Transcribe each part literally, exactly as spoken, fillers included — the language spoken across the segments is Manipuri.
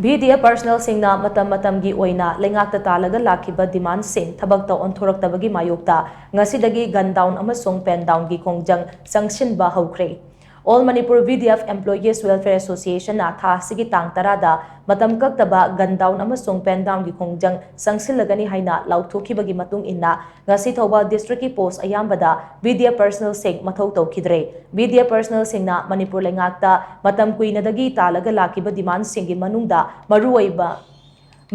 ꯚꯤ ꯗꯤ ꯑꯦꯐ ꯄꯔꯁꯅꯦꯜꯁꯤꯡꯅ ꯃꯇꯝ ꯃꯇꯝꯒꯤ ꯑꯣꯏꯅ ꯂꯩꯉꯥꯛꯇ ꯇꯥꯜꯂꯒ ꯂꯥꯛꯈꯤꯕ ꯗꯤꯃꯥꯟꯁꯤꯡ ꯊꯕꯛꯇ ꯑꯣꯟꯊꯣꯔꯛꯇꯕꯒꯤ ꯃꯥꯌꯣꯛꯇ ꯉꯁꯤꯗꯒꯤ ꯒꯟ ꯗꯥꯎꯟ ꯑꯃꯁꯨꯡ ꯄꯦꯟ ꯗꯥꯎꯟꯒꯤ ꯈꯣꯡꯖꯪ ꯆꯪꯁꯤꯟꯕ ꯍꯧꯈ꯭ꯔꯦ꯫ All Manipur V D F Employees Welfare Association ꯅ ꯊꯥ ꯑꯁꯤꯒꯤ ꯇꯥꯡ ꯇꯔꯥꯗ ꯃꯇꯝ ꯀꯛꯇꯕ ꯒꯟ ꯗꯥꯎꯟ ꯑꯃꯁꯨꯡ ꯄꯦꯟ ꯗꯥꯎꯟꯒꯤ ꯈꯣꯡꯖꯪ ꯆꯪꯁꯤꯜꯂꯒꯅꯤ ꯍꯥꯏꯅ ꯂꯥꯎꯊꯣꯛꯈꯤꯕꯒꯤ ꯃꯇꯨꯡ ꯏꯟꯅ ꯉꯁꯤ ꯊꯧꯕꯥꯜ ꯗꯤꯁꯇ꯭ꯔꯤꯛꯀꯤ ꯄꯣꯁ ꯑꯌꯥꯝꯕꯗ ꯚꯤ ꯗꯤ ꯑꯦꯐ ꯄꯔꯁꯅꯦꯜꯁꯤꯡ ꯃꯊꯧ ꯇꯧꯈꯤꯗ꯭ꯔꯦ꯫ ꯚꯤ ꯗꯤ ꯑꯦꯐ ꯄꯔꯁꯅꯦꯜꯁꯤꯡꯅ ꯃꯅꯤꯄꯨꯔ ꯂꯩꯉꯥꯛꯇ ꯃꯇꯝ ꯀꯨꯏꯅꯗꯒꯤ ꯇꯥꯜꯂꯒ ꯂꯥꯛꯈꯤꯕ ꯗꯤꯃꯥꯟꯁꯤꯡꯒꯤ ꯃꯅꯨꯡꯗ ꯃꯔꯨꯑꯣꯏꯕ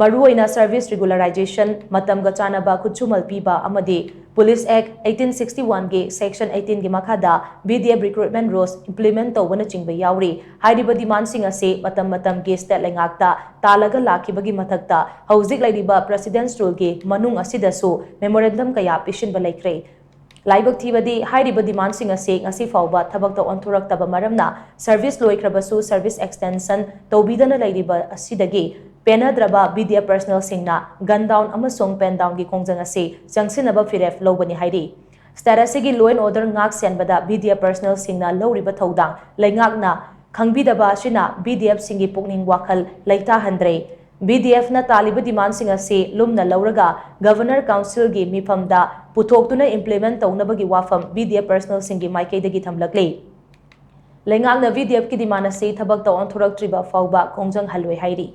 ꯃꯔꯨꯑꯣꯏꯅ ꯁꯔꯚꯤꯁ ꯔꯤꯒꯨꯂꯔꯥꯏꯖꯦꯁꯟ, ꯃꯇꯝꯒ ꯆꯥꯟꯅꯕ ꯈꯨꯠꯁꯨꯃꯜ ꯄꯤꯕ ꯑꯃꯗꯤ ꯄꯨꯂꯤꯁ ꯑꯦꯛ ꯑꯩꯠꯇꯤꯟ ꯁꯤꯛꯁꯇꯤ ꯋꯥꯟꯒꯤ ꯁꯦꯛꯁꯟ ꯑꯩꯠꯇꯤꯟꯒꯤ ꯃꯈꯥꯗ V D F recruitment rules implement ꯇꯧꯕꯅꯆꯤꯡꯕ ꯌꯥꯎꯔꯤ꯫ ꯍꯥꯏꯔꯤꯕ ꯗꯤꯃꯥꯟꯁꯤꯡ ꯑꯁꯤ ꯃꯇꯝ ꯃꯇꯝꯒꯤ ꯁ꯭ꯇꯦꯠ ꯂꯩꯉꯥꯛꯇ ꯇꯥꯜꯂꯒ ꯂꯥꯛꯈꯤꯕꯒꯤ ꯃꯊꯛꯇ ꯍꯧꯖꯤꯛ ꯂꯩꯔꯤꯕ ꯄ꯭ꯔꯦꯁꯤꯗꯦꯟꯠꯁ ꯔꯨꯜꯒꯤ ꯃꯅꯨꯡ ꯑꯁꯤꯗꯁꯨ ꯃꯦꯃꯣꯔꯦꯟꯗꯝ ꯀꯌꯥ ꯄꯤꯁꯤꯟꯕ ꯂꯩꯈ꯭ꯔꯦ꯫ ꯂꯥꯏꯕꯛ ꯊꯤꯕꯗꯤ ꯍꯥꯏꯔꯤꯕ ꯗꯤꯃꯥꯟꯁꯤꯡ ꯑꯁꯤ ꯉꯁꯤ ꯐꯥꯎꯕ ꯊꯕꯛꯇ ꯑꯣꯟꯊꯣꯔꯛꯇꯕ ꯃꯔꯝꯅ ꯁꯔꯚꯤꯁ ꯂꯣꯏꯈ꯭ꯔꯕꯁꯨ ꯁꯔꯚꯤꯁ ꯑꯦꯛꯁꯇꯦꯟꯁꯟ ꯇꯧꯕꯤꯗꯅ ꯂꯩꯔꯤꯕ ꯑꯁꯤꯗꯒꯤ ꯄꯦꯟꯅꯗ꯭ꯔꯕ ꯚꯤ ꯗꯤ ꯑꯦꯐ ꯄꯔꯁꯅꯦꯜꯁꯤꯡꯅ ꯒꯟ ꯗꯥꯎꯟ ꯑꯃꯁꯨꯡ ꯄꯦꯟ ꯗꯥꯎꯟꯒꯤ ꯈꯣꯡꯖꯪ ꯑꯁꯤ ꯆꯪꯁꯤꯟꯅꯕ ꯐꯤꯔꯦꯞ ꯂꯧꯕꯅꯤ ꯍꯥꯏꯔꯤ꯫ ꯁ꯭ꯇꯦꯠ ꯑꯁꯤꯒꯤ ꯂꯣ ꯑꯦꯟ ꯑꯣꯔꯗꯔ ꯉꯥꯛ ꯁꯦꯟꯕꯗ ꯚꯤ ꯗꯤ ꯑꯦꯐ ꯄꯔꯁꯅꯦꯜꯁꯤꯡꯅ ꯂꯧꯔꯤꯕ ꯊꯧꯗꯥꯡ ꯂꯩꯉꯥꯛꯅ ꯈꯪꯕꯤꯗꯕ ꯑꯁꯤꯅ ꯚꯤ ꯗꯤ ꯑꯦꯐꯁꯤꯡꯒꯤ ꯄꯨꯛꯅꯤꯡ ꯋꯥꯈꯜ ꯂꯩꯇꯥꯍꯟꯗ꯭ꯔꯦ꯫ ꯚꯤ ꯗꯤ ꯑꯦꯐꯅ ꯇꯥꯜꯂꯤꯕ ꯗꯤꯃꯥꯟꯁꯤꯡ ꯑꯁꯤ ꯂꯨꯝꯅ ꯂꯧꯔꯒ ꯒꯚꯔꯅꯔ ꯀꯥꯎꯟꯁꯤꯜꯒꯤ ꯃꯤꯐꯝꯗ ꯄꯨꯊꯣꯛꯇꯨꯅ ꯏꯝꯄ꯭ꯂꯤꯃꯦꯟ ꯇꯧꯅꯕꯒꯤ ꯋꯥꯐꯝ ꯚꯤ ꯗꯤ ꯑꯦꯐ ꯄꯔꯁꯅꯦꯜꯁꯤꯡꯒꯤ ꯃꯥꯏꯀꯩꯗꯒꯤ ꯊꯝꯂꯛꯂꯤ꯫ ꯂꯩꯉꯥꯛꯅ ꯚꯤ ꯗꯤ ꯑꯦꯐꯀꯤ ꯗꯤꯃꯥꯟ ꯑꯁꯤ ꯊꯕꯛꯇ ꯑꯣꯟꯊꯣꯔꯛꯇ꯭ꯔꯤꯕ ꯐꯥꯎꯕ ꯈꯣꯡꯖꯪ ꯍꯜꯂꯣꯏ ꯍꯥꯏꯔꯤ꯫